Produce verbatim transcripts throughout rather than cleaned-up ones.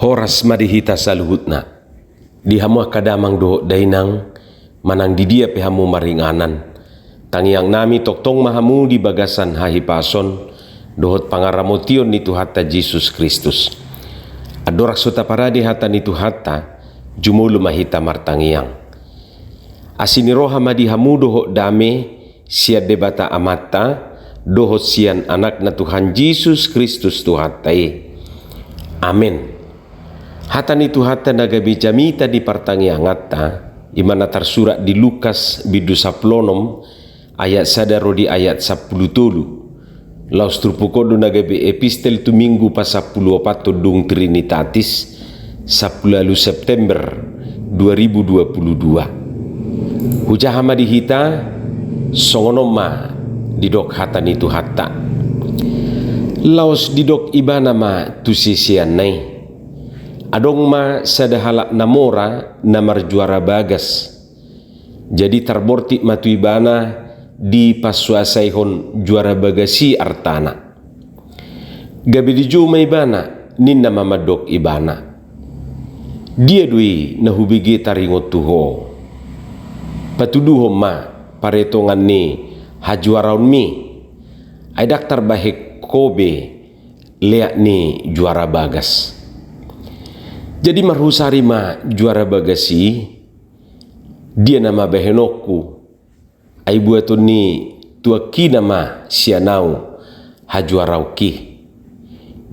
Horas ma di hita saluhutna. Di hamu angka damang dohot dainang, manang di dia pe hamu maringanan, tangiang nami tongtong ma hamu di bagasan hahipason dohot pangaramotion ni Tuhanta Jesus Kristus. Andorang so taparade hata ni Tuhanta, jumolo ma hita martangiang. Asi ni roha ma di hamu dohot dame sian Debata Amanta dohot sian Anakna Tuhan Jesus Kristus Tuhanta i. Amen. Hata ni Tuhanta na gabe jamita di partangianganta, i ma na tarsurat di Lukas bindu sampulu onom ayat sada ro di ayat sampulu tolu. Laos turpuk on do na gabe epistel tu Minggu pasampulu opat dung Trinitatis, sampulu ualu September dua ribu dua puluh dua. Hujaha ma di hita, songon on ma didok hata ni Tuhanta. Laos didok ibana ma tu siseanna i: Adong ma sada halak na mora na marjuara bagas. Jadi tarbortik ma tu ibana dipasuasaihon juara bagas i artana. Gabe dijou ma ibana, ninna ma mandok ibana: Dia do i na hubege taringot tu ho? Patuduhon ma paretongan ni hajuaraonmi, ai ndang tarbahen ho be leak ni juara bagas. Jadi marhusari ma juara bagas i: Dia nama bahenonku? Ai buaton ni tuangkina ma sian au hajuaraonki.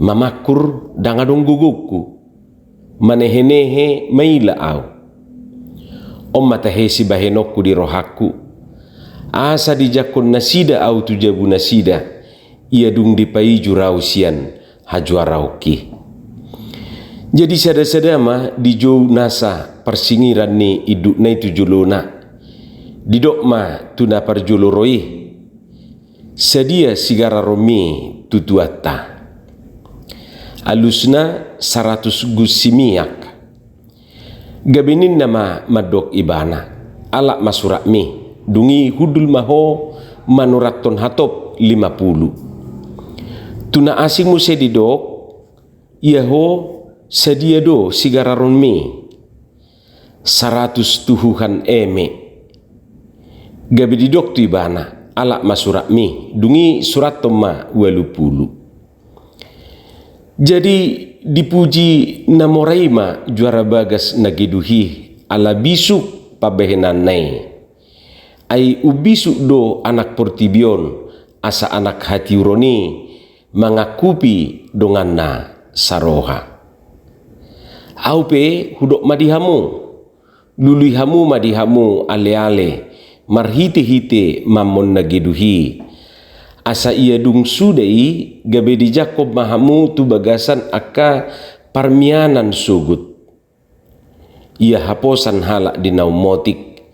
Mamangkur ndang adong gogongku, manehenehe maila au. On ma tahe sibahenonku di rohangku, asa dijangkon nasida au tu jabu nasida, ia dung dipaijur au sian hajuaraonki. Jadi sada-sada ma dijou nasa parsingiran ni indukna i tu jolona. Didok ma tu na parjolo ro i: Sadia sigararonmi tu tuanta? Alusna saratus gusi miak. Gabe ninna ma mandok ibana: Alap ma suratmi, dung i hundul ma ho manurathon hatop lima pulu. Tu na asing muse didok: Ia ho, sadia do sigararonmi? Saratus tuhuhan eme. Gabe didok tu ibana: Alap ma suratmi, dung i surathon ma ualu pulu. Jadi dipuji na mora i ma juara bagas na geduh i ala bisuk pambahenanna i. Ai umbisuk do anak portibi on, asa anak hatiuron i mangangkupi donganna saroha. Au pe hudok ma di hamu, lului hamu ma di hamu aleale marhitehite mammon na geduh i, asa ia dung suda i gabe dijangkon ma hamu tu bagasan angka parmianan sogot. Ia haposan halak di na ummotik,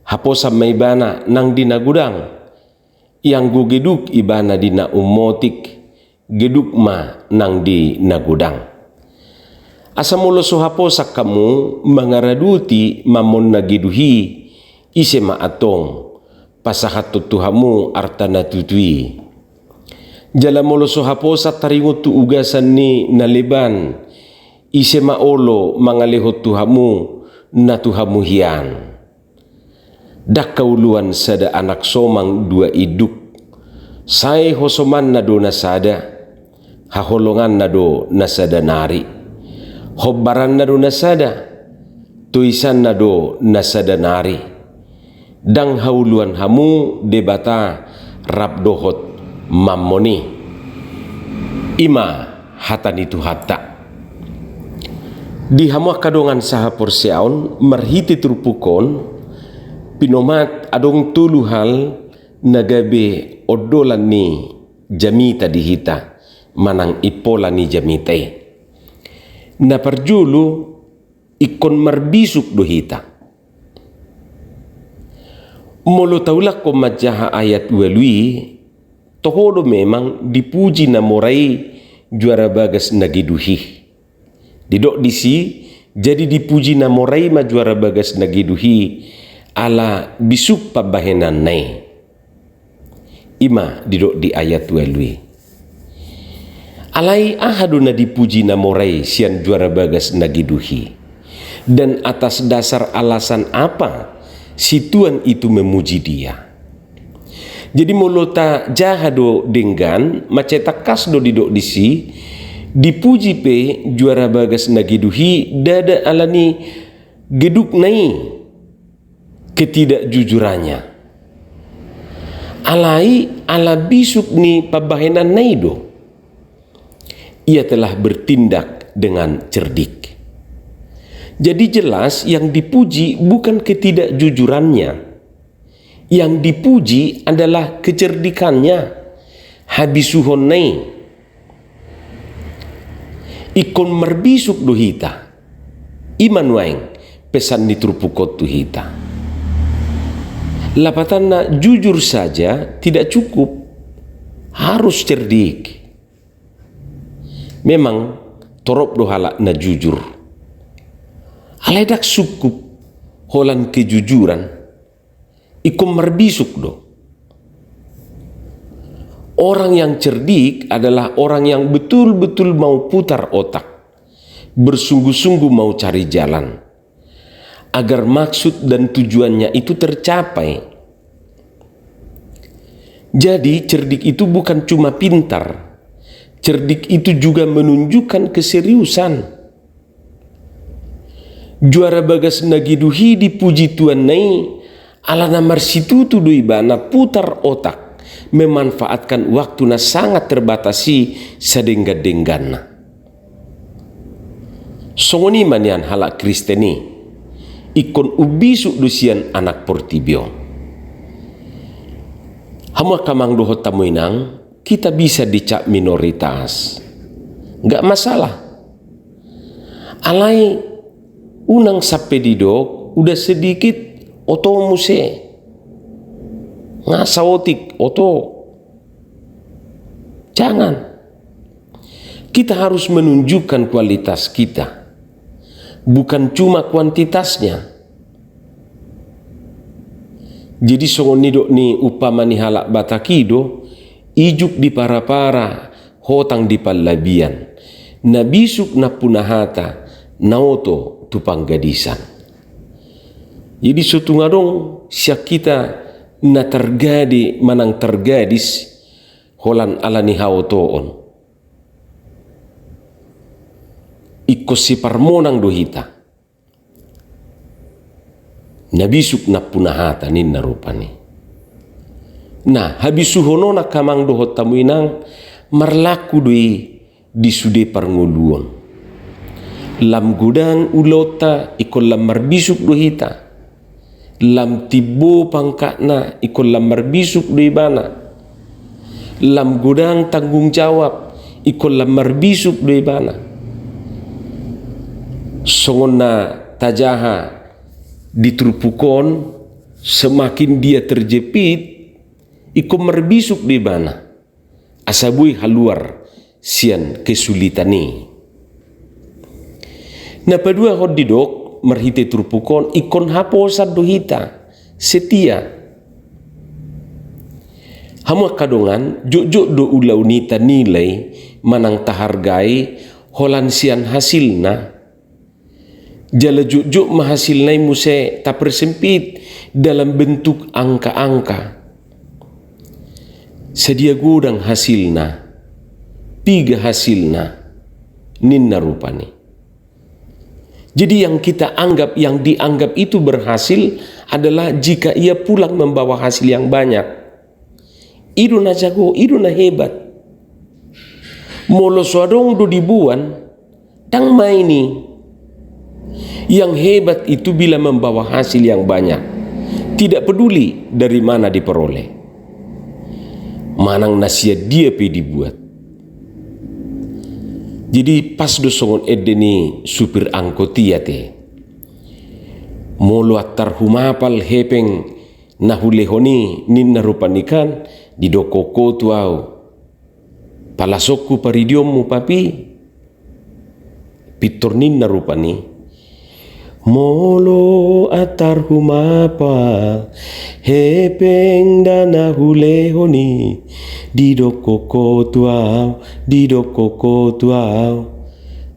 haposan ma ibana nang di na godang. Ianggo geduk ibana di na ummotik, geduk ma nang di na godang. Asa molo so haposan hamu mangaradoti mammon na geduh i, ise ma antong pasahathon tu hamu arta na tutu i? Jala molo so haposan taringot tu ugasan ni na leban, ise ma olo mangalehon tu hamu na tu hamu hian? Ndang hauluan sada anak somang dua induk. Sai hosomanna do na sada, haholonganna do na sada nari, hombaranna do na sada, toisanna do na sada nari. Ndang hauluan hamu Debata rap dohot mammon i. I ma hata ni Tuhanta. Di hamu angka dongan sahaporseaon, marhite turpuk on, pinomat adong tolu hal na gabe ondolan ni jamita di hita, manang impola ni jamita i. Na parjolo, ingkon marbisuk do hita. Molo taulakhon manjaha ayat ualu i, toho do memang dipuji na mora i juara bagas na geduh i. Didok disi, jadi dipuji na mora i ma juara bagas na geduh i ala bisuk pambahenanna i. I ma didok di ayat ualu i. Alai aha do na dipuji na mora i sian juara bagas na geduhi? Dan atas dasar alasan apa si tuan itu memuji dia? Jadi molo tajaha do denggan, mansai tangkas do didok disi, dipuji pe juara bagas na geduhi ndada alani gedukna i, ketidakjujurannya. Alai ala bisuk ni pambahenanna i do. Ia telah bertindak dengan cerdik. Jadi jelas yang dipuji bukan ketidakjujurannya. Yang dipuji adalah kecerdikannya, habisuhonna i. Ingkon marbisuk do hita. I ma nuaeng pesan ni turpuk on tu hita. Lapatanna, jujur saja tidak cukup, harus cerdik. Memang torop do halak na jujur. Alai ndang sungkup holan kejujuran. Ingkon marbisuk do. Orang yang cerdik adalah orang yang betul-betul mau putar otak, bersungguh-sungguh mau cari jalan, agar maksud dan tujuannya itu tercapai. Jadi, cerdik itu bukan cuma pintar. Cerdik itu juga menunjukkan keseriusan. Juara bagas na geduhi dipuji tuanna i, alana marsitutu do ibana putar otak, memanfaatkan waktu na sangat terbatas i sadenggan-dengganna. Songon i ma nian halak Kristen i, ingkon umbisuk do sian anak portibi on. Hamu angka amang dohot hamu inang, kita bisa dicap minoritas. Nggak masalah. Alai unang sampe didok, udah sedikit oto muse. Nga saotik oto. Jangan. Kita harus menunjukkan kualitas kita, bukan cuma kuantitasnya. Jadi songon nidok ni umpama ni halak Batak i do, ijuk di para-para, hotang di pallabian, na bisuk nampuna hata, na oto tu panggadisan. Jadi so tung adong sian hita na targade manang targadis holan alani haotoon. Ingkon siparmonang do hita. Na bisuk nampuna hata ninna rupani. Nah, habisuhon on angka amang dohot hamu inang marlaku do i di sude parngoluon. Lam godang ulaonta ingkon lam marbisuk do hita. Lam timbo pangkatna ingkon lam marbisuk do ibana. Lam godang tanggung jawab ingkon lam marbisuk do ibana. Songon na tajaha di turpuk on, semakin dia terjepit, ingkon marbisuk do ibana. Asa boi haluar sian kesulitan i. Na paduahon didok marhite turpuk on ingkon haposan do hita, setia. Hamu angka dongan, jotjot do ulaon i tanilai manang tahargai holan sian hasilna. Jala jotjot ma hasilna i muse tapersempit dalam bentuk angka-angka. Sadia godang hasilna, piga hasilna, ninna rupani. Jadi yang kita anggap, yang dianggap itu berhasil adalah jika ia pulang membawa hasil yang banyak. I do na jago, i do na hebat. Molo so adong do diboan, ndang main i. Yang hebat itu bila membawa hasil yang banyak. Tidak peduli dari mana diperoleh. Manang na sian dia pe dibuat. Jadi pas do songon ende ni supir angkot i ate. Molo antar humapal hepeng na hulehon i, ninna rupani kan, didok ho tu au. Palasonku paridionmu papi. Pintor ninna rupani. Molo antar humapal, hepeng nda na hulehon i, didokkon ho tu ahu, didokkon ho tu ahu.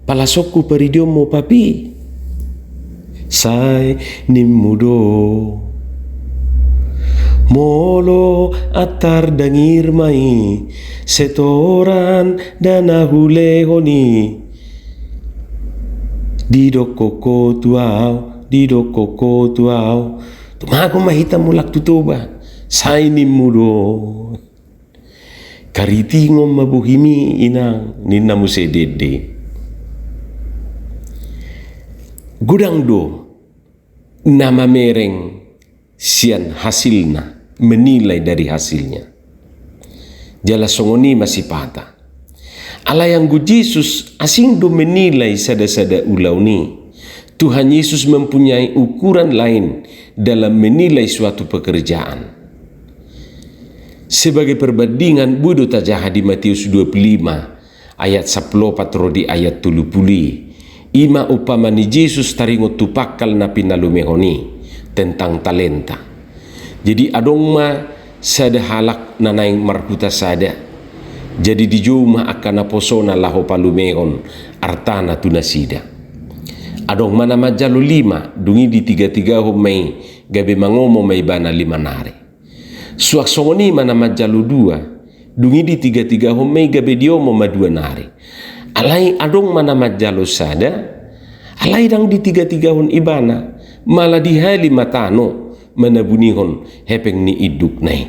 Palasonku paridionmu papi, sai nimmu do. Molo antar dangir ma i, setoran nda na hulehon i, didokkon ho tu ahu, didokkon ho tu ahu. Tumagon ma hita mulak tu Toba, sai nimmu do. Karitingon ma bohimi inang, ninna muse dende. Godang do na mamereng sian hasilna, menilai dari hasilnya. Jala songon i ma sipata. Alai anggo Jesus asing do menilai sada-sada ulaon i. Tuhan Yesus mempunyai ukuran lain dalam menilai suatu pekerjaan. Sebagai perbandingan, boi do tajaha di Matius dua puluh lima ayat sampulu opat ro di ayat tolu pulu i. I ma umpama ni Jesus taringot tu pangkal na pinalumehon i, tentang talenta. Jadi adong ma sada halak na naeng marhuta sada. Jadi dijou ma angka naposona laho palumehon artana tu nasida. Adong ma na manjalo lima, dung i ditiga-tigahon ma i, gabe mangomo ma ibana lima nari. Suang songon i ma na manjalo dua, dung i ditiga-tigahon ma i, gabe diomo ma dua nari. Alai adong ma na manjalo sada, alai ndang ditiga-tigahon ibana, malah dihali ma tano manabunihon hepeng ni indukna i.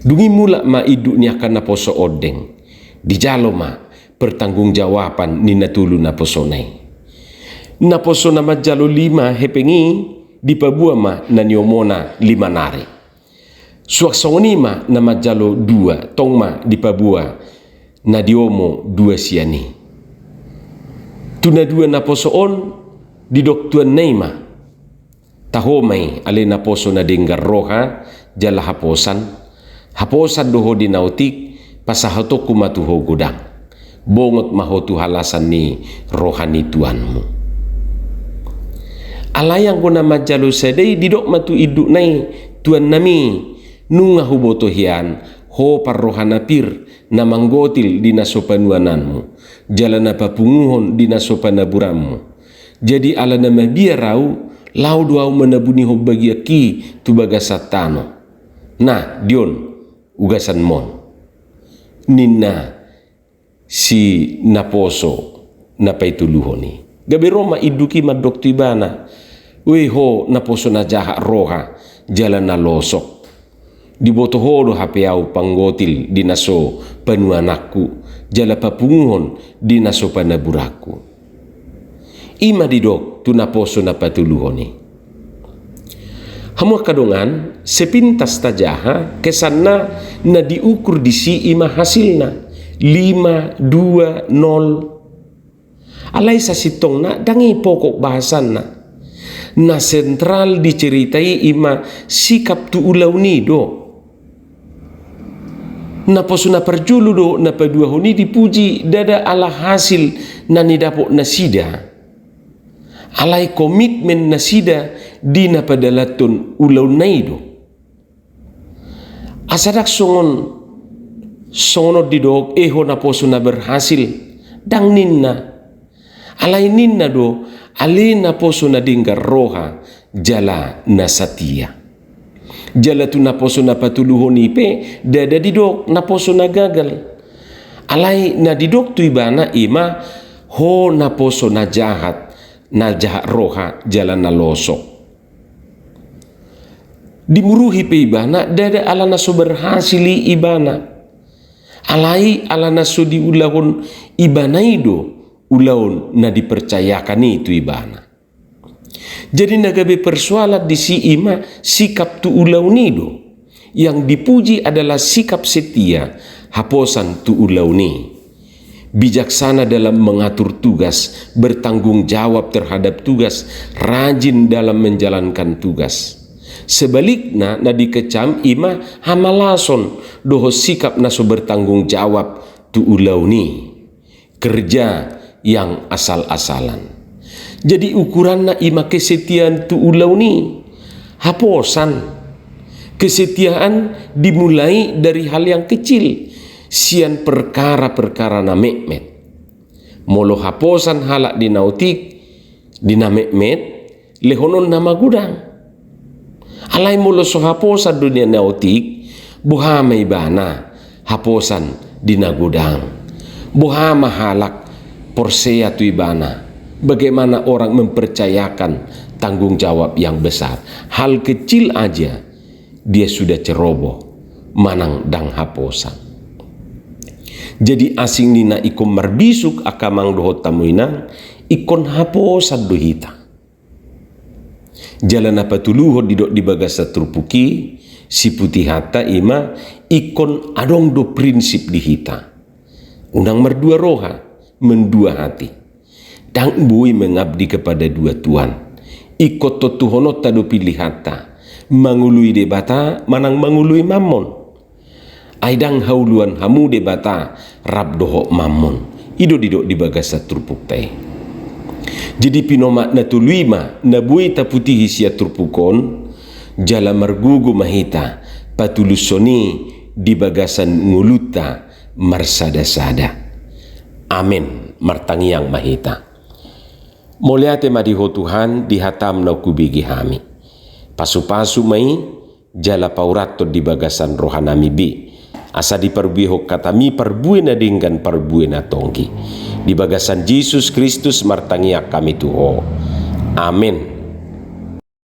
Dung i mulak ma induk ni angka naposo ondeng, dijalo ma pertanggungjawaban ni na tolu naposona i. Naposo na manjalo lima hepeng i dipaboa ma na niomona lima nari. Suang songon i ma na manjalo dua, tong ma dipaboa na diomo dua sian i. Tu na dua naposo on didok tuanna i ma, taho ma i, ale naposo na denggan roha jala haposan. Haposan do ho di na otik, pasahatonku ma tu ho godang. Bongot ma ho tu halasan ni roha ni tuanmu. Alai anggo na manjalo sada i didok ma tu indukna i, tuannami, nunga huboto hian, ho parroha na pir, na manggotil di na so panuananmu, jala na papunguhon di na so panaburanmu. Jadi ala na mabiar ahu, laho do ahu manabunihon bagianki tu bagasan tano. Nah, di on ugasanmon, ninna si naposo na paitoluhon i. Gabe ro ma induk i mandok tu ibana, ue ho naposo na jahat roha jala na losok. Diboto ho do hape ahu panggotil di na so panuananku, jala papunguhon di na so panaburanku. I ma didok tu naposo na patoluhon i. Hamu angka dongan, sepintas tajaha, kesanna na diukur disi i ma hasilna, lima, dua, nol. Alai sasintongna ndang i pokok bahasanna. Na sentral di cerita i i ma sikap tu ulaon i do. Naposo na parjolo dohot na paduahon i dipuji ndada ala hasil na nidapot nasida. Alai komitmen nasida di na padalanhon ulaonna i do. Asa ndang songon, songon on didok, e ho naposo na berhasil, ndang ninna. Alai ninna do, ale naposo na denggan roha jala na satia. Jala tu naposo na patoluhon i pe ndada didok naposo na gagal. Alai na didok tu ibana i ma, ho naposo na jahat, na jahat roha jala na losok. Dimuruhi pe ibana ndada ala na so berhasil i ibana. Alai ala na so diulahon ibana i do ulaon na dipercayakan i tu ibana. Jadi na gabe persoalan disi i ma sikap tu ulaon i do. Yang dipuji adalah sikap setia, haposan tu ulaon i. Bijaksana dalam mengatur tugas, bertanggung jawab terhadap tugas, rajin dalam menjalankan tugas. Sebalikna, na dikecam i ma hamalason dohot sikap na so bertanggung jawab tu ulaon i. Kerja yang asal-asalan. Jadi ukuranna ima kesetiaan tu ulaon i, haposan. Kesetiaan dimulai dari hal yang kecil, sian perkara-perkara na metmet. Molo haposan halak di na otik, di na metmet, lehononna ma godang. Alai molo so haposan do di na otik, boha ma ibana haposan di na godang? Boha ma halak porsea tu ibana? Bagaimana orang mempercayakan tanggung jawab yang besar? Hal kecil aja dia sudah ceroboh manang ndang haposan. Jadi asing ni na ingkon marbisuk angka amang dohot hamu inang, ingkon haposan do hita. Jala na patoluhon didok di bagasan turpuk i, siputihonta ima ingkon adong do prinsip di hita. Unang mardua roha, mendua hati. Ndang boi mengabdi kepada dua tuan. Ingkon tontuhononta do pilihanta, mangoloi Debata manang mangoloi mammon. Ai ndang haoloan hamu Debata rap dohot mammon. I do didok di bagasan turpukta i. Jadi pinomat na tolu ima na boi taputihi sian turpuk on, jala margogo ma hita patulushon i di bagasan ngolunta marsadasada. Amen. Martangiang ma hita. Mauliate ma di Ho Tuhan, di hataM na hubege hami. Pasupasu ma i, jala paurathon di bagasan rohanami be, asa diparbuehon hataMi parbue na denggan, parbue na tonggi. Di bagasan Jesus Kristus martangiang hami tu Ho. Amen.